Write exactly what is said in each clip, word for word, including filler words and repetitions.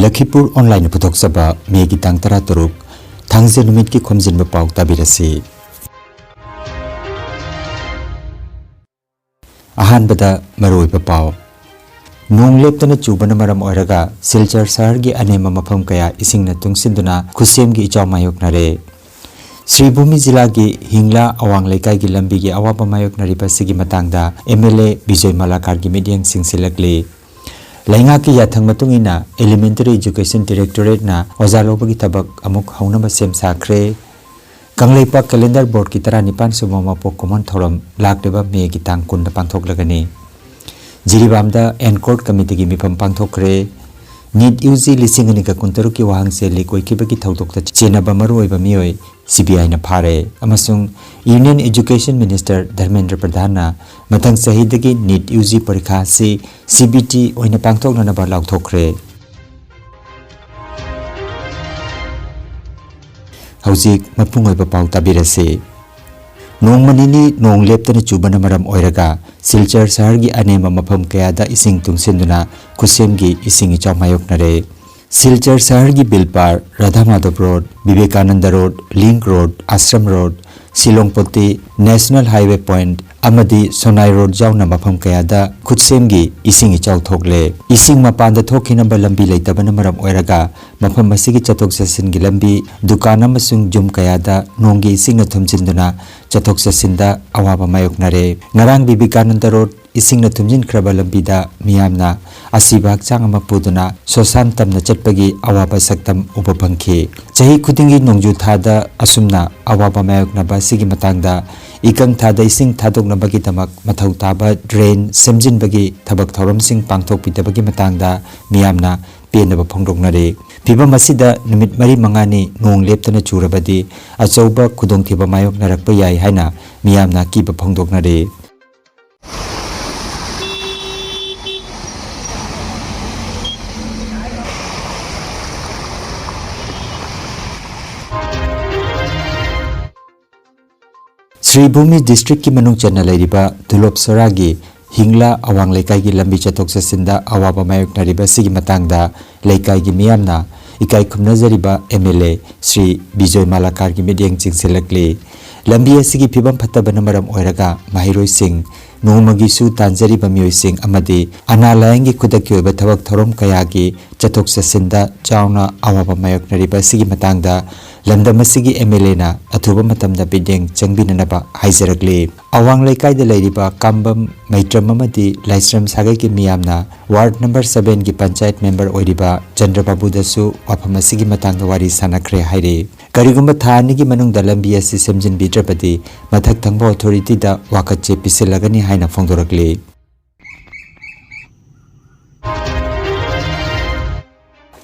ꯂꯈꯤꯄꯨꯔ ꯑꯣꯟꯂꯥꯏꯟꯅ ꯄꯨꯊꯣꯛꯆꯕ ꯃꯦꯒꯤ ꯇꯥꯡ ꯇꯔꯥꯇꯔꯨꯛ, ꯊꯥꯡꯖ ꯅꯨꯃꯤꯠꯀꯤ ꯈꯣꯝꯖꯤꯟꯕ ꯄꯥꯎ ꯇꯥꯕꯤꯔꯁꯤ꯫ ꯑꯍꯥꯟꯕꯗ ꯃꯔꯨꯑꯣꯏꯕ ꯄꯥꯎ꯫ ꯅꯣꯡ ꯂꯦꯞꯇꯅ ꯆꯨꯕꯅ ꯃꯔꯝ ꯑꯣꯏꯔꯒ ꯁꯤꯜꯆꯔ ꯁꯍꯔꯒꯤ ꯑꯅꯦꯝꯕ ꯃꯐꯝ ꯀꯌꯥ ꯏꯁꯤꯡꯅ ꯇꯨꯡꯁꯤꯟꯗꯨꯅ ꯈꯨꯠꯁꯦꯝꯒꯤ ꯏꯆꯥꯎ ꯃꯥꯌꯣꯛꯅꯔꯦ꯫ ꯁ꯭ꯔꯤꯚꯨꯃꯤ ꯖꯤꯂꯥꯒꯤ ꯍꯤꯡꯂꯥ ꯑꯋꯥꯡ ꯂꯩꯀꯥꯏꯒꯤ ꯂꯝꯕꯤꯒꯤ ꯑꯋꯥꯕ ꯃꯥꯌꯣꯛꯅꯔꯤꯕ ꯑꯁꯤꯒꯤ ꯃꯇꯥꯡꯗ ꯑꯦꯝ ꯑꯦꯜ ꯑꯦ ꯕꯤꯖꯣꯏ ꯃꯂꯥꯀꯥꯔꯒꯤ ꯃꯤꯠꯌꯦꯡ ꯁꯤꯡꯁꯤꯜꯂꯛꯂꯤ꯫ ꯂꯩꯉꯥꯛꯀꯤ ꯌꯥꯊꯪ ꯃꯇꯨꯡ ꯏꯟꯅ Elementary Education Directorate ꯅ ꯑꯣꯖꯥ ꯂꯧꯕꯒꯤ ꯊꯕꯛ ꯑꯃꯨꯛ ꯍꯧꯅꯕ ꯁꯦꯝ ꯁꯥꯈ꯭ꯔꯦ꯫ ꯀꯪꯂꯩꯄꯥꯛ Calendar Board ꯀꯤ ꯇꯔꯥꯅꯤꯄꯥꯟ ꯁꯨꯕ ꯃꯄꯣꯛ ꯀꯨꯝꯑꯣꯟ ꯊꯧꯔꯝ ꯂꯥꯛꯂꯤꯕ ꯃꯦꯒꯤ ꯇꯥꯡ ꯀꯨꯟꯗ ꯄꯥꯡꯊꯣꯛꯂꯒꯅꯤ꯫ ꯖꯤꯔꯤꯕꯥꯝꯗ ꯑꯦꯟꯀꯣꯔꯠ ꯀꯃꯤꯇꯤꯒꯤ ꯃꯤꯐꯝ ꯄꯥꯡꯊꯣꯛꯈ꯭ꯔꯦ꯫ ꯅꯤꯠ ꯌꯨ ꯖꯤ ꯂꯤꯁꯤꯡ ꯑꯅꯤꯒ ꯀꯨꯟꯇꯔꯨꯛꯀꯤ ꯋꯥꯍꯪꯆꯦ ꯂꯤꯛ ꯑꯣꯏꯈꯤꯕꯒꯤ ꯊꯧꯗꯣꯛꯇ ꯆꯦꯟꯅꯕ ꯃꯔꯨꯑꯣꯏꯕ ꯃꯤꯑꯣꯏ ꯁꯤ ꯕꯤ ꯑꯥꯏꯅ ꯐꯥꯔꯦ ꯑꯃꯁꯨꯡ Union Education Minister ꯙꯔꯃꯦꯟꯗ꯭ꯔ ꯄ꯭ꯔꯙꯥꯟꯅ ꯃꯊꯪ ꯆꯍꯤꯗꯒꯤ ꯅꯤꯠ ꯌꯨ ꯖꯤ ꯄꯔꯤꯈꯥ ꯑꯁꯤ ꯁꯤ ꯕꯤ ꯇꯤ ꯑꯣꯏꯅ ꯄꯥꯡꯊꯣꯛꯅꯅꯕ ꯂꯥꯎꯊꯣꯛꯈ꯭ꯔꯦ꯫ ꯍꯧꯖꯤꯛ ꯃꯄꯨꯡ ꯑꯣꯏꯕ ꯄꯥꯎ ꯇꯥꯕꯤꯔꯁꯤ꯫ ꯅꯣꯡꯃ ꯅꯤꯅꯤ ꯅꯣꯡ ꯂꯦꯞꯇꯅ ꯆꯨꯕꯅ ꯃꯔꯝ ꯑꯣꯏꯔꯒ ꯁꯤꯜꯆꯔ ꯁꯍꯔꯒꯤ ꯑꯅꯦꯝꯕ ꯃꯐꯝ ꯀꯌꯥꯗ ꯏꯁꯤꯡ ꯇꯨꯡꯁꯤꯟꯗꯨꯅ ꯈꯨꯠꯁꯦꯝꯒꯤ ꯏꯁꯤꯡ ꯏꯆꯥꯎ ꯃꯥꯌꯣꯛꯅꯔꯦ꯫ ꯁꯤꯜꯆꯔ ꯁꯍꯔꯒꯤ Bilpar, Radha Madhab road, Vivekananda road, link road, Ashram road, Shillong Patty, national highway point ꯑꯃꯗꯤ ꯁꯣꯅꯥꯏ ꯔꯣꯗ ꯌꯥꯎꯅ ꯃꯐꯝ ꯀꯌꯥꯗ ꯈꯨꯠꯁꯦꯝꯒꯤ ꯏꯁꯤꯡ ꯏꯆꯥꯎ ꯊꯣꯛꯂꯦ꯫ ꯏꯁꯤꯡ ꯃꯄꯥꯟꯗ ꯊꯣꯛꯈꯤꯅꯕ ꯂꯝꯕꯤ ꯂꯩꯇꯕꯅ ꯃꯔꯝ ꯑꯣꯏꯔꯒ ꯃꯐꯝ ꯑꯁꯤꯒꯤ ꯆꯠꯊꯣꯛ ꯆꯠꯁꯤꯟꯒꯤ ꯂꯝꯕꯤ, ꯗꯨꯀꯥꯟ ꯑꯃꯁꯨꯡ ꯌꯨꯝ ꯀꯌꯥꯗ ꯅꯣꯡꯒꯤ ꯏꯁꯤꯡꯅ ꯊꯨꯝꯖꯤꯟꯗꯨꯅ ꯆꯠꯊꯣꯛ ꯆꯠꯁꯤꯟꯗ ꯑꯋꯥꯕ ꯃꯥꯌꯣꯛꯅꯔꯦ꯫ ꯉꯔꯥꯡ ꯕꯤꯕꯦꯀꯥꯅꯟꯗ ꯔꯣꯗ ꯏꯁꯤꯡꯅ ꯊꯨꯝꯖꯤꯟꯈ꯭ꯔꯕ ꯂꯝꯕꯤꯗ ꯃꯤꯌꯥꯝꯅ ꯑꯁꯤꯕ ꯍꯛꯆꯥꯡ ꯑꯃ ꯄꯨꯗꯨꯅ ꯁꯣꯁꯥꯟ ꯇꯝꯅ ꯆꯠꯄꯒꯤ ꯑꯋꯥꯕ ꯁꯛꯇꯝ ꯎꯕ ꯐꯪꯈꯤ꯫ ꯆꯍꯤ ꯈꯨꯗꯤꯡꯒꯤ ꯅꯣꯡꯖꯨ ꯊꯥꯗ ꯑꯁꯨꯝꯅ ꯑꯋꯥꯕ ꯃꯥꯌꯣꯛꯅꯕ ꯑꯁꯤꯒꯤ ꯃꯇꯥꯡꯗ ꯏꯀꯪ ꯊꯥꯗ ꯏꯁꯤꯡ ꯊꯥꯗꯣꯛꯅꯕꯒꯤꯗꯃꯛ ꯃꯊꯧ ꯇꯥꯕ ꯗ꯭ꯔꯦꯟ ꯁꯦꯝꯖꯤꯟꯕꯒꯤ ꯊꯕꯛ ꯊꯧꯔꯝꯁꯤꯡ ꯄꯥꯡꯊꯣꯛꯄꯤꯗꯕꯒꯤ ꯃꯇꯥꯡꯗ ꯃꯤꯌꯥꯝꯅ ꯄꯦꯟꯗꯕ ꯐꯣꯡꯗꯣꯛꯅꯔꯤ꯫ ꯐꯤꯚꯝ ꯑꯁꯤꯗ ꯅꯨꯃꯤꯠ ꯃꯔꯤ ꯃꯉꯥꯅꯤ ꯅꯣꯡ ꯂꯦꯞꯇꯅ ꯆꯨꯔꯕꯗꯤ ꯑꯆꯧꯕ ꯈꯨꯗꯣꯡꯊꯤꯕ ꯃꯥꯌꯣꯛꯅꯔꯛꯄ ꯌꯥꯏ ꯍꯥꯏꯅ ꯃꯤꯌꯥꯝꯅ ꯑꯀꯤꯕ ꯐꯣꯡꯗꯣꯛꯅꯔꯤ꯫ ꯁ꯭ꯔꯤꯚꯨꯃꯤ ꯗꯤꯁꯇ꯭ꯔꯤꯛꯀꯤ ꯃꯅꯨꯡ ꯆꯟꯅ ꯂꯩꯔꯤꯕ ꯗꯨꯂꯣꯞꯁꯣꯔꯥꯒꯤ ꯍꯤꯡꯂꯥ ꯑꯋꯥꯡ ꯂꯩꯀꯥꯏꯒꯤ ꯂꯝꯕꯤ ꯆꯠꯊꯣꯛ ꯆꯠꯁꯤꯟꯗ ꯑꯋꯥꯕ ꯃꯥꯌꯣꯛꯅꯔꯤꯕ ꯑꯁꯤꯒꯤ ꯃꯇꯥꯡꯗ ꯂꯩꯀꯥꯏꯒꯤ ꯃꯤꯌꯥꯝꯅ ꯏꯀꯥꯏ ꯈꯨꯝꯅꯖꯔꯤꯕ M L A Shri Bijoy ꯃꯥꯂꯥꯀꯥꯔꯒꯤ ꯃꯤꯠꯌꯦꯡ ꯆꯤꯡꯁꯤꯜꯂꯛꯂꯤ꯫ ꯂꯝꯕꯤ ꯑꯁꯤꯒꯤ ꯐꯤꯕꯝ ꯐꯠꯇꯕꯅ ꯃꯔꯝ ꯑꯣꯏꯔꯒ ꯃꯍꯩꯔꯣꯏꯁꯤꯡ ꯅꯣꯡꯃꯒꯤ ꯁꯨ ꯇꯥꯟꯖꯔꯤꯕ ꯃꯤꯑꯣꯏꯁꯤꯡ ꯑꯃꯗꯤ ꯑꯅꯥ ꯂꯥꯌꯦꯡꯒꯤ ꯈꯨꯗꯛꯀꯤ ꯑꯣꯏꯕ ꯊꯕꯛ ꯊꯧꯔꯝ ꯀꯌꯥꯒꯤ ꯆꯠꯊꯣꯛ ꯆꯠꯁꯤꯟꯗ ꯆꯥꯎꯅ ꯑꯋꯥꯕ ꯃꯥꯌꯣꯛꯅꯔꯤꯕ ꯑꯁꯤꯒꯤ ꯃꯇꯥꯡꯗ ꯂꯝꯗꯝ ꯑꯁꯤꯒꯤ ꯑꯦꯝ ꯑꯦꯜ ꯑꯦꯅ ꯑꯊꯨꯕ ꯃꯇꯝꯗ ꯃꯤꯠꯌꯦꯡ ꯆꯪꯕꯤꯅꯅꯕ ꯍꯥꯏꯖꯔꯛꯂꯤ꯫ ꯑꯋꯥꯡ ꯂꯩꯀꯥꯏꯗ ꯂꯩꯔꯤꯕ ꯀꯥꯝꯕꯝ, ꯃꯩꯇ꯭ꯔꯝ ꯑꯃꯗꯤ ꯂꯥꯏꯁ꯭ꯔꯝ ꯁꯥꯒꯩꯒꯤ ꯃꯤꯌꯥꯝꯅ ꯋꯥꯔꯗ ꯅꯝꯕꯔ ꯁꯚꯦꯟꯒꯤ ꯄꯟꯆꯥꯌꯠ ꯃꯦꯝꯕꯔ ꯑꯣꯏꯔꯤꯕ ꯆꯟꯗ꯭ꯔꯕꯥꯕꯨꯗꯁꯨ ꯋꯥꯐꯝ ꯑꯁꯤꯒꯤ ꯃꯇꯥꯡꯗ ꯋꯥꯔꯤ ꯁꯥꯟꯅꯈ꯭ꯔꯦ ꯍꯥꯏꯔꯤ꯫ ꯀꯔꯤꯒꯨꯝꯕ ꯊꯥ ꯑꯅꯤꯒꯤ ꯃꯅꯨꯡꯗ ꯂꯝꯕꯤ ꯑꯁꯤ ꯁꯦꯝꯖꯤꯟꯕꯤꯗ꯭ꯔꯕꯗꯤ ꯃꯊꯛ ꯊꯪꯕ ꯑꯣꯊꯣꯔꯤꯇꯤꯗ ꯋꯥꯀꯠ ꯆꯦ ꯄꯤꯁꯤꯜꯂꯒꯅꯤ ꯍꯥꯏꯅ ꯐꯣꯡꯗꯣꯔꯛꯂꯤ꯫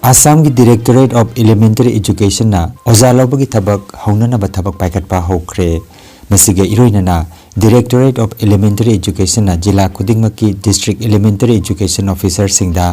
ꯑꯁꯥꯝꯒꯤ Directorate of Elementary Educationꯅ ꯑꯣꯖꯥ ꯂꯧꯕꯒꯤ ꯊꯕꯛ ꯍꯧꯅꯅꯕ ꯊꯕꯛ ꯄꯥꯏꯈꯠꯄ ꯍꯧꯈ꯭ꯔꯦ꯫ ꯃꯁꯤꯒ ꯏꯔꯣꯏꯅꯅ Directorate of Elementary Educationꯅ ꯖꯤꯂꯥ ꯈꯨꯗꯤꯡꯃꯛꯀꯤ District Elementary Education Officerꯁꯤꯡꯗ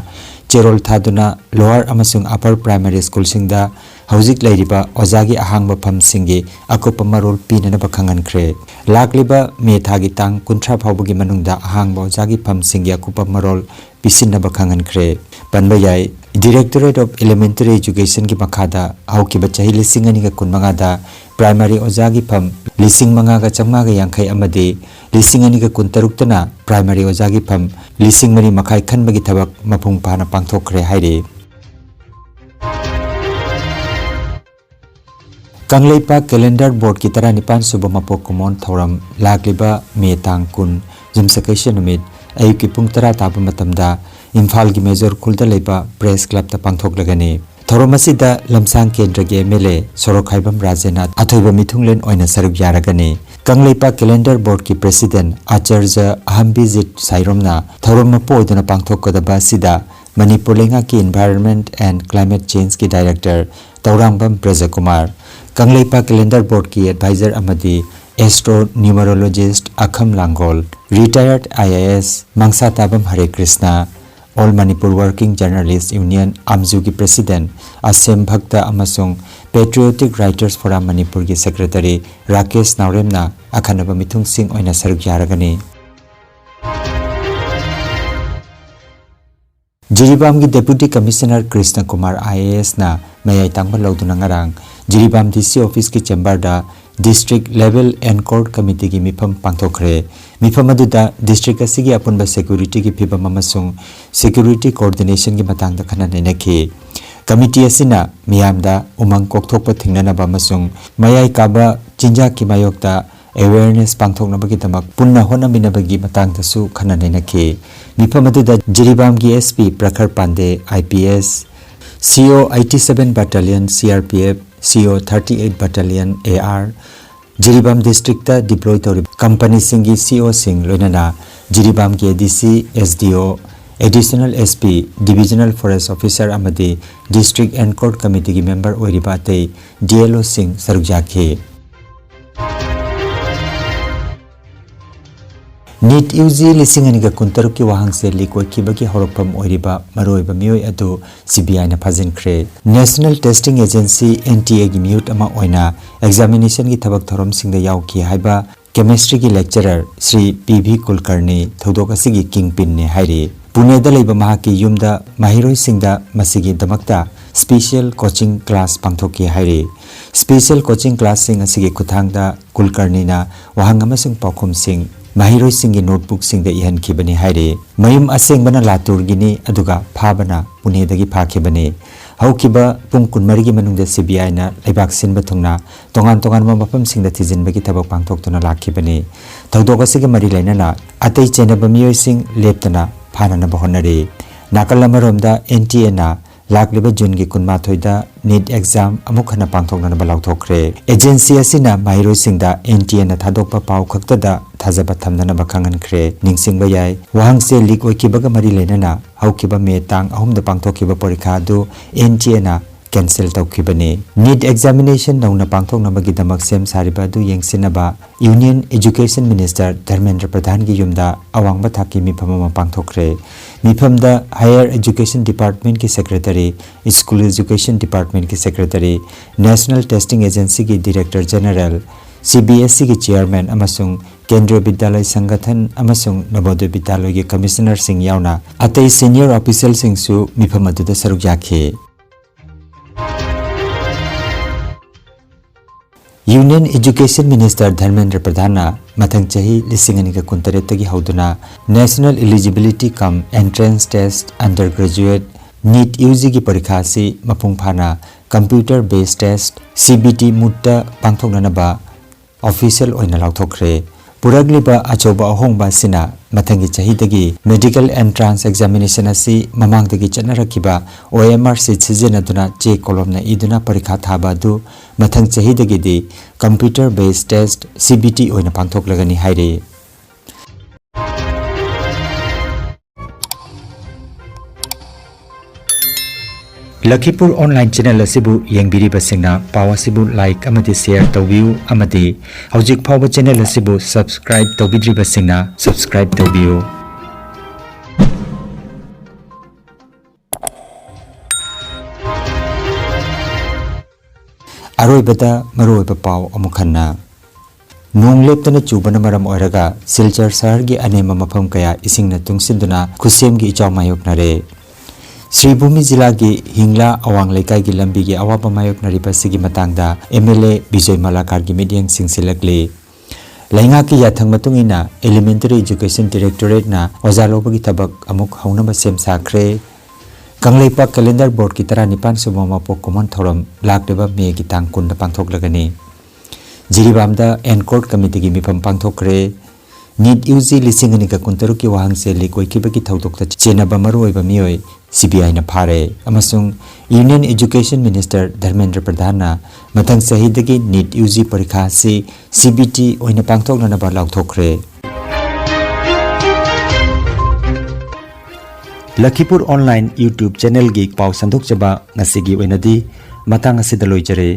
ꯆꯦꯔꯣꯜ ꯊꯥꯗꯨꯅ Lower ꯑꯃꯁꯨꯡ Upper Primary Schoolꯁꯤꯡꯗ ꯍꯧꯖꯤꯛ ꯂꯩꯔꯤꯕ ꯑꯣꯖꯥꯒꯤ ꯑꯍꯥꯡꯕ ꯐꯝꯁꯤꯡꯒꯤ ꯑꯀꯨꯞꯄ ꯃꯔꯣꯜ ꯄꯤꯅꯅꯕ ꯈꯪꯍꯟꯈ꯭ꯔꯦ꯫ ꯂꯥꯛꯂꯤꯕ ꯃꯦ ꯊꯥꯒꯤ ꯇꯥꯡ ꯀꯨꯟꯊ꯭ꯔꯥ ꯐꯥꯎꯕꯒꯤ ꯃꯅꯨꯡꯗ ꯑꯍꯥꯡꯕ ꯑꯣꯖꯥꯒꯤ ꯐꯝꯁꯤꯡꯒꯤ ꯑꯀꯨꯞꯄ ꯃꯔꯣꯜ ꯄꯤꯁꯤꯟꯅꯕ ꯈꯪꯍꯟꯈ꯭ꯔꯦ꯫ ꯄꯟꯕ ꯌꯥꯏ, Directorate of Elementary Educationꯒꯤ ꯃꯈꯥꯗ ꯍꯧꯈꯤꯕ ꯆꯍꯤ ꯂꯤꯁꯤꯡ ꯑꯅꯤꯒ ꯀꯨꯟꯃꯉꯥꯗ primary ꯑꯣꯖꯥꯒꯤ ꯐꯝ ꯂꯤꯁꯤꯡ ꯃꯉꯥꯒ ꯆꯥꯝꯃꯉꯥꯒ ꯌꯥꯡꯈꯩ ꯑꯃꯗꯤ ꯂꯤꯁꯤꯡ ꯑꯅꯤꯒ ꯀꯨꯟꯇꯔꯨꯛꯇꯅ primary ꯑꯣꯖꯥꯒꯤ ꯐꯝ ꯂꯤꯁꯤꯡ ꯃꯔꯤ ꯃꯈꯥꯏ ꯈꯟꯕꯒꯤ ꯊꯕꯛ ꯃꯄꯨꯡ ꯐꯥꯅ ꯄꯥꯡꯊꯣꯛꯈ꯭ꯔꯦ ꯍꯥꯏꯔꯤ꯫ ꯀꯪꯂꯩꯄꯥꯛ Calendar Boardꯀꯤ ꯇꯔꯥꯅꯤꯄꯥꯟ ꯁꯨꯕ ꯃꯄꯣꯛ ꯀꯨꯝꯑꯣꯟ ꯊꯧꯔꯝ ꯂꯥꯛꯂꯤꯕ ꯃꯦ ꯇꯥꯡ ꯀꯨꯟ, ꯌꯨꯝꯁꯀꯩꯁ ꯅꯨꯃꯤꯠ, ꯑꯌꯨꯛꯀꯤ ꯄꯨꯡ ꯇꯔꯥ ꯇꯥꯕ ꯃꯇꯝꯗ ꯏꯝꯐꯥꯜꯒꯤ ꯃꯦꯖꯣꯔ ꯈꯨꯜꯗ ꯂꯩꯕ Press Clubꯇ ꯄꯥꯡꯊꯣꯛꯂꯒꯅꯤ꯫ ꯊꯧꯔꯝ ꯑꯁꯤꯗ ꯂꯝꯁꯥꯡ ꯀꯦꯟꯗ꯭ꯔꯒꯤ ꯑꯦꯝ ꯑꯦꯜ ꯑꯦ ꯁꯣꯔꯣꯛꯈꯥꯏꯕꯝ ꯔꯥꯖꯦꯟꯅ ꯑꯊꯣꯏꯕ ꯃꯤꯊꯨꯡꯂꯦꯟ ꯑꯣꯏꯅ ꯁꯔꯨꯛ ꯌꯥꯔꯒꯅꯤ꯫ ꯀꯪꯂꯩꯄꯥꯛ Calendar Boardꯀꯤ President ꯑꯥꯆꯥꯔꯖ ꯑꯍꯝꯕꯤꯖꯤꯠ ꯁꯥꯏꯔꯣꯝꯅ ꯊꯧꯔꯝ ꯃꯄꯨ ꯑꯣꯏꯗꯨꯅ ꯄꯥꯡꯊꯣꯛꯀꯗꯕ ꯑꯁꯤꯗ ꯃꯅꯤꯄꯨꯔ ꯂꯩꯉꯥꯛꯀꯤ Environment and Climate Changeꯀꯤ Director Tourangbam ꯕ꯭ꯔꯖꯀꯨꯃꯥꯔ, Kangleipak Calendar Boardꯀꯤ Advisor ꯑꯃꯗꯤ Astro Numerologist ꯑꯈꯝ Langol, retired I A S ꯃꯪꯁꯥꯇꯥꯕꯝ ꯍꯔꯦ Krishna, All Manipur Working Journalist Union, ꯑꯝꯖꯨꯒꯤ President ꯑꯁꯦꯝ ꯚꯛꯇ ꯑꯃꯁꯨꯡ Patriotic Writers Forum ꯃꯅꯤꯄꯨꯔꯒꯤ Secretary ꯔꯥꯀꯦꯁ ꯅꯥꯎꯔꯦꯝꯅ ꯑꯈꯟꯅꯕ ꯃꯤꯊꯨꯡꯁꯤꯡ ꯑꯣꯏꯅ ꯁꯔꯨꯛ ꯌꯥꯔꯒꯅꯤ꯫ ꯖꯤꯔꯤꯕꯥꯝꯒꯤ Deputy Commissioner Krishna Kumar IAS ꯅ ꯃꯌꯥꯏ ꯇꯥꯡꯕ ꯂꯧꯗꯨꯅ ꯉꯔꯥꯡ ꯖꯤꯔꯤꯕꯥꯝ DC office ꯀꯤ chamber ꯗ District Level Anchor Committee ꯒꯤ ꯃꯤꯐꯝ ꯄꯥꯡꯊꯣꯛꯈ꯭ꯔꯦ꯫ ꯃꯤꯐꯝ ꯑꯗꯨꯗ district ꯑꯁꯤꯒꯤ ꯑꯄꯨꯟꯕ security ꯒꯤ ꯐꯤꯕꯝ ꯑꯃꯁꯨꯡ security coordination ꯒꯤ ꯃꯇꯥꯡꯗ ꯈꯟꯅ ꯅꯩꯅꯈꯤ꯫ Committee ꯑꯁꯤꯅ ꯃꯤꯌꯥꯝꯗ ꯎꯃꯪ ꯀꯣꯛꯊꯣꯛꯄ ꯊꯤꯡꯅꯅꯕ ꯑꯃꯁꯨꯡ ꯃꯌꯥꯏ ꯀꯥꯕ ꯆꯤꯟꯖꯥꯛꯀꯤ ꯃꯥꯌꯣꯛꯇ awareness ꯄꯥꯡꯊꯣꯛꯅꯕꯒꯤꯗꯃꯛ ꯄꯨꯟꯅ ꯍꯣꯠꯅꯃꯤꯟꯅꯕꯒꯤ ꯃꯇꯥꯡꯗꯁꯨ ꯈꯟꯅ ꯅꯩꯅꯈꯤ꯫ ꯃꯤꯐꯝ ꯑꯗꯨꯗ ꯖꯤꯔꯤꯕꯥꯝꯒꯤ SP ꯄ꯭ꯔꯈꯔ ꯄꯥꯟꯗꯦ IPS, CO eighty seven Battalion CRPF, CO thirty eight Battalion AR, Jiribam district ꯇ deploy ꯇꯧꯔꯤꯕ company ꯁꯤꯡꯒꯤ CO ꯁꯤꯡ, ꯂꯣꯏꯅꯅ ꯖꯤꯔꯤꯕꯥꯝꯒꯤ ADC, SDO, Additional SP, Divisional Forest Officer ꯑꯃꯗꯤ District Anchor Committee ꯒꯤ member ꯑꯣꯏꯔꯤꯕ ꯑꯇꯩ DLO ꯁꯤꯡ ꯁꯔꯨꯛ ꯌꯥꯈꯤ꯫ NEET UG ꯂꯤꯁꯤꯡ ꯑꯅꯤꯒ ꯀꯨꯟꯇꯔꯨꯛꯀꯤ ꯋꯥꯍꯪꯁꯦ leak ꯑꯣꯏꯈꯤꯕꯒꯤ ꯍꯧꯔꯛꯐꯝ ꯑꯣꯏꯔꯤꯕ ꯃꯔꯨꯑꯣꯏꯕ ꯃꯤꯑꯣꯏ ꯑꯗꯨ CBI ꯅ ꯐꯥꯖꯤꯟꯈ꯭ꯔꯦ꯫ National Testing Agency, NTA ꯒꯤ ꯃꯤꯍꯨꯠ ꯑꯃ ꯑꯣꯏꯅ examination ꯒꯤ ꯊꯕꯛ ꯊꯧꯔꯝꯁꯤꯡꯗ ꯌꯥꯎꯈꯤ ꯍꯥꯏꯕ chemistry ꯒꯤ lecturer ꯁ꯭ꯔꯤ PV ꯀꯨꯜꯀꯔꯅꯤ ꯊꯧꯗꯣꯛ ꯑꯁꯤꯒꯤ kingpin ꯅꯤ ꯍꯥꯏꯔꯤ꯫ ꯄꯨꯅꯦꯗ ꯂꯩꯕ ꯃꯍꯥꯛꯀꯤ ꯌꯨꯝꯗ ꯃꯍꯩꯔꯣꯏꯁꯤꯡꯗ ꯃꯁꯤꯒꯤꯗꯃꯛꯇ special coaching class ꯄꯥꯡꯊꯣꯛꯈꯤ ꯍꯥꯏꯔꯤ꯫ Special coaching class ꯁꯤꯡ ꯑꯁꯤꯒꯤ ꯈꯨꯠꯊꯥꯡꯗ ꯀꯨꯜꯀꯔꯅꯤꯅ ꯋꯥꯍꯪ ꯑꯃꯁꯨꯡ ꯄꯥꯎꯈꯨꯝꯁꯤꯡ ꯃꯍꯩꯔꯣꯏꯁꯤꯡꯒꯤ notebook ꯁꯤꯡꯗ ꯏꯍꯟꯈꯤꯕꯅꯤ ꯍꯥꯏꯔꯤ꯫ ꯃꯌꯨꯝ ꯑꯁꯦꯡꯕꯅ ꯂꯥꯇꯨꯔꯒꯤꯅꯤ, ꯑꯗꯨꯒ ꯐꯥꯕꯅ ꯄꯨꯅꯦꯗꯒꯤ ꯐꯥꯈꯤꯕꯅꯤ꯫ ꯍꯧꯈꯤꯕ ꯄꯨꯡ ꯀꯨꯟꯃꯔꯤꯒꯤ ꯃꯅꯨꯡꯗ CBI ꯅ ꯂꯩꯕꯥꯛ ꯁꯤꯟꯕ ꯊꯨꯡꯅ ꯇꯣꯉꯥꯟ ꯇꯣꯉꯥꯟꯕ ꯃꯐꯝꯁꯤꯡꯗ ꯊꯤꯖꯤꯟꯕꯒꯤ ꯊꯕꯛ ꯄꯥꯡꯊꯣꯛꯇꯨꯅ ꯂꯥꯛꯈꯤꯕꯅꯤ꯫ ꯊꯧꯗꯣꯛ ꯑꯁꯤꯒ ꯃꯔꯤ ꯂꯩꯅꯅ ꯑꯇꯩ ꯆꯦꯟꯅꯕ ꯃꯤꯑꯣꯏꯁꯤꯡ ꯂꯦꯞꯇꯅ ꯐꯥꯅꯅꯕ ꯍꯣꯠꯅꯔꯤ꯫ ꯅꯥꯀꯜ ꯑꯃꯔꯣꯝꯗ, NTA ꯅ ꯂꯥꯛꯂꯤꯕ ꯖꯨꯟꯒꯤ ꯀꯨꯟꯃꯥꯊꯣꯏꯗ NEET exam ꯑꯃꯨꯛ ꯍꯟꯅ ꯄꯥꯡꯊꯣꯛꯅꯅꯕ ꯂꯥꯎꯊꯣꯛꯈ꯭ꯔꯦ꯫ Agency ꯑꯁꯤꯅ ꯃꯍꯩꯔꯣꯏꯁꯤꯡꯗ NTA ꯅ ꯊꯥꯗꯣꯛꯄ ꯄꯥꯎ ꯈꯛꯇꯗ ꯊꯥꯖꯕ ꯊꯝꯅꯅꯕ ꯈꯪꯍꯟꯈ꯭ꯔꯦ꯫ ꯅꯤꯡꯁꯤꯡꯕ ꯌꯥꯏ, ꯋꯥꯍꯪꯁꯦ leak ꯑꯣꯏꯈꯤꯕꯒ ꯃꯔꯤ ꯂꯩꯅꯅ ꯍꯧꯈꯤꯕ ꯃꯦ ꯇꯥꯡ ꯑꯍꯨꯝꯗ ꯄꯥꯡꯊꯣꯛꯈꯤꯕ ꯄꯔꯤꯈꯥ ꯑꯗꯨ NTA ꯅ cancel ꯇꯧꯈꯤꯕꯅꯤ꯫ NEET examination ꯅꯧꯅ ꯄꯥꯡꯊꯣꯛꯅꯕꯒꯤꯗꯃꯛ ꯁꯦꯝ ꯁꯥꯔꯤꯕ ꯑꯗꯨ ꯌꯦꯡꯁꯤꯟꯅꯕ Union Education Minister ꯙꯔꯃꯦꯟꯗ꯭ꯔ ꯄ꯭ꯔꯙꯥꯟꯒꯤ ꯌꯨꯝꯗ ꯑꯋꯥꯡꯕ ꯊꯥꯛꯀꯤ ꯃꯤꯐꯝ ꯑꯃ ꯄꯥꯡꯊꯣꯛꯈ꯭ꯔꯦ꯫ ꯃꯤꯐꯝꯗ Higher Education Department ꯀꯤ Secretary, School Education Department ꯀꯤ Secretary, National Testing Agency ꯒꯤ Director General, CBSE ꯒꯤ Chairman ꯑꯃꯁꯨꯡ ꯀꯦꯟꯗ꯭ꯔꯤꯌ ꯕꯤꯗ꯭ꯌꯥꯂꯌ ꯁꯪꯒꯊꯟ ꯑꯃꯁꯨꯡ ꯅꯕꯣꯗꯌ ꯕꯤꯗ꯭ꯌꯥꯂꯌꯒꯤ ꯀꯃꯤꯁꯅꯔꯁꯤꯡ ꯌꯥꯎꯅ ꯑꯇꯩ ꯁꯦꯅꯤꯌꯔ ꯑꯣꯐꯤꯁꯤꯌꯦꯜꯁꯤꯡꯁꯨ ꯃꯤꯐꯝ ꯑꯗꯨꯗ ꯁꯔꯨꯛ ꯌꯥꯈꯤ꯫ ꯌꯨꯅꯤꯌꯟ ꯑꯦꯖꯨꯀꯦꯁꯟ ꯃꯤꯅꯤꯁꯇꯔ ꯙꯔꯃꯦꯟꯗ꯭ꯔ ꯄ꯭ꯔꯙꯥꯟꯅ ꯃꯊꯪ ꯆꯍꯤ ꯂꯤꯁꯤꯡ ꯑꯅꯤꯒ ꯀꯨꯟꯇꯔꯦꯠꯇꯒꯤ ꯍꯧꯗꯨꯅ National Eligibility cum Entrance Test Undergraduate, NEET, U ꯖꯤꯒꯤ ꯄꯔꯤꯈꯥ ꯑꯁꯤ ꯃꯄꯨꯡ ꯐꯥꯅ computer based test, C B T, ꯃꯨꯠꯇ ꯄꯥꯡꯊꯣꯛꯅꯅꯕ ꯑꯣꯐꯤꯁꯤꯌꯦꯜ ꯑꯣꯏꯅ ꯂꯥꯎꯊꯣꯛꯈ꯭ꯔꯦ꯫ ꯄꯨꯔꯛꯂꯤꯕ ꯑꯆꯧꯕ ꯑꯍꯣꯡꯕ ꯑꯁꯤꯅ ꯃꯊꯪꯒꯤ ꯆꯍꯤꯗꯒꯤ medical entrance examination ꯑꯁꯤ ꯃꯃꯥꯡꯗꯒꯤ ꯆꯠꯅꯔꯛꯈꯤꯕ O M R sheet ꯁꯤꯖꯤꯟꯅꯗꯨꯅ ꯆꯦ ꯀꯣꯂꯣꯝꯅ ꯏꯗꯨꯅ ꯄꯔꯤꯈꯥ ꯊꯥꯕ ꯑꯗꯨ ꯃꯊꯪ ꯆꯍꯤꯗꯒꯤꯗꯤ computer based test, C B T, ꯑꯣꯏꯅ ꯄꯥꯡꯊꯣꯛꯂꯒꯅꯤ ꯍꯥꯏꯔꯤ꯫ ꯂꯈꯤꯄꯨꯔ online channel ꯑꯁꯤꯕꯨ ꯌꯦꯡꯕꯤꯔꯤꯕꯁꯤꯡꯅ ꯄꯥꯎ ꯑꯁꯤꯕꯨ like ꯑꯃꯗꯤ share ꯇꯧꯕꯤꯌꯨ ꯑꯃꯗꯤ ꯍꯧꯖꯤꯛ ꯐꯥꯎꯕ channel ꯑꯁꯤꯕꯨ subscribe ꯇꯧꯕꯤꯗ꯭ꯔꯤꯕꯁꯤꯡꯅ subscribe ꯇꯧꯕꯤꯌꯨ꯫ ꯑꯔꯣꯏꯕꯗ ꯃꯔꯨꯑꯣꯏꯕ ꯄꯥꯎ ꯑꯃꯨꯛ ꯍꯟꯅ꯫ ꯅꯣꯡ ꯂꯦꯞꯇꯅ ꯆꯨꯕꯅ ꯃꯔꯝ ꯑꯣꯏꯔꯒ ꯁꯤꯜꯆꯔ ꯁꯍꯔꯒꯤ ꯑꯅꯦꯝꯕ ꯃꯐꯝ ꯀꯌꯥ ꯏꯁꯤꯡꯅ ꯇꯨꯡꯁꯤꯟꯗꯨꯅ ꯈꯨꯠꯁꯦꯝꯒꯤ ꯏꯆꯥꯎ ꯃꯥꯌꯣꯛꯅꯔꯦ꯫ ꯁ꯭ꯔꯤꯚꯨꯃꯤ ꯖꯤꯂꯥꯒꯤ ꯍꯤꯡꯂꯥ ꯑꯋꯥꯡ ꯂꯩꯀꯥꯏꯒꯤ ꯂꯝꯕꯤꯒꯤ ꯑꯋꯥꯕ ꯃꯥꯌꯣꯛꯅꯔꯤꯕ ꯑꯁꯤꯒꯤ ꯃꯇꯥꯡꯗ M L A ꯕꯤꯖꯣꯏ ꯃꯂꯥꯀꯥꯔꯒꯤ ꯃꯤꯠꯌꯦꯡ ꯁꯤꯡꯁꯤꯜꯂꯛꯂꯤ꯫ ꯂꯩꯉꯥꯛꯀꯤ ꯌꯥꯊꯪ ꯃꯇꯨꯡ ꯏꯟꯅ Elementary Education Directorate ꯅ ꯑꯣꯖꯥ ꯂꯧꯕꯒꯤ ꯊꯕꯛ ꯑꯃꯨꯛ ꯍꯧꯅꯕ ꯁꯦꯝ ꯁꯥꯈ꯭ꯔꯦ꯫ ꯀꯪꯂꯩꯄꯥꯛ calendar board ꯀꯤ ꯇꯔꯥꯅꯤꯄꯥꯟ ꯁꯨꯕ ꯃꯄꯣꯛ ꯀꯨꯝꯑꯣꯟ ꯊꯧꯔꯝ ꯂꯥꯛꯂꯤꯕ ꯃꯦꯒꯤ ꯇꯥꯡ ꯀꯨꯟꯗ ꯄꯥꯡꯊꯣꯛꯂꯒꯅꯤ꯫ ꯖꯤꯔꯤꯕꯥꯝꯗ ENCORT committee ꯒꯤ ꯃꯤꯐꯝ ꯄꯥꯡꯊꯣꯛꯈ꯭ꯔꯦ꯫ NEET U G ꯂꯤꯁꯤꯡ ꯑꯅꯤꯒ ꯀꯨꯟꯇꯔꯨꯛꯀꯤ ꯋꯥꯍꯪꯁꯦ leak ꯑꯣꯏꯈꯤꯕꯒꯤ ꯊꯧꯗꯣꯛꯇ ꯆꯦꯟꯅꯕ ꯃꯔꯨꯑꯣꯏꯕ ꯃꯤꯑꯣꯏ C B I ꯅ ꯐꯥꯔꯦ ꯑꯃꯁꯨꯡ Union Education Minister ꯙꯔꯃꯦꯟꯗ꯭ꯔ ꯄ꯭ꯔꯙꯥꯟꯅ ꯃꯊꯪ ꯆꯍꯤꯗꯒꯤ NEET U G ꯄꯔꯤꯈꯥ ꯑꯁꯤ C B T ꯑꯣꯏꯅ ꯄꯥꯡꯊꯣꯛꯅꯅꯕ ꯂꯥꯎꯊꯣꯛꯈ꯭ꯔꯦ꯫ ꯂꯈꯤꯄꯨꯔ online YouTube channel ꯒꯤ ꯄꯥꯎ ꯁꯟꯗꯣꯛꯆꯕ ꯉꯁꯤꯒꯤ ꯑꯣꯏꯅꯗꯤ ꯃꯇꯥꯡ ꯑꯁꯤꯗ ꯂꯣꯏꯖꯔꯦ꯫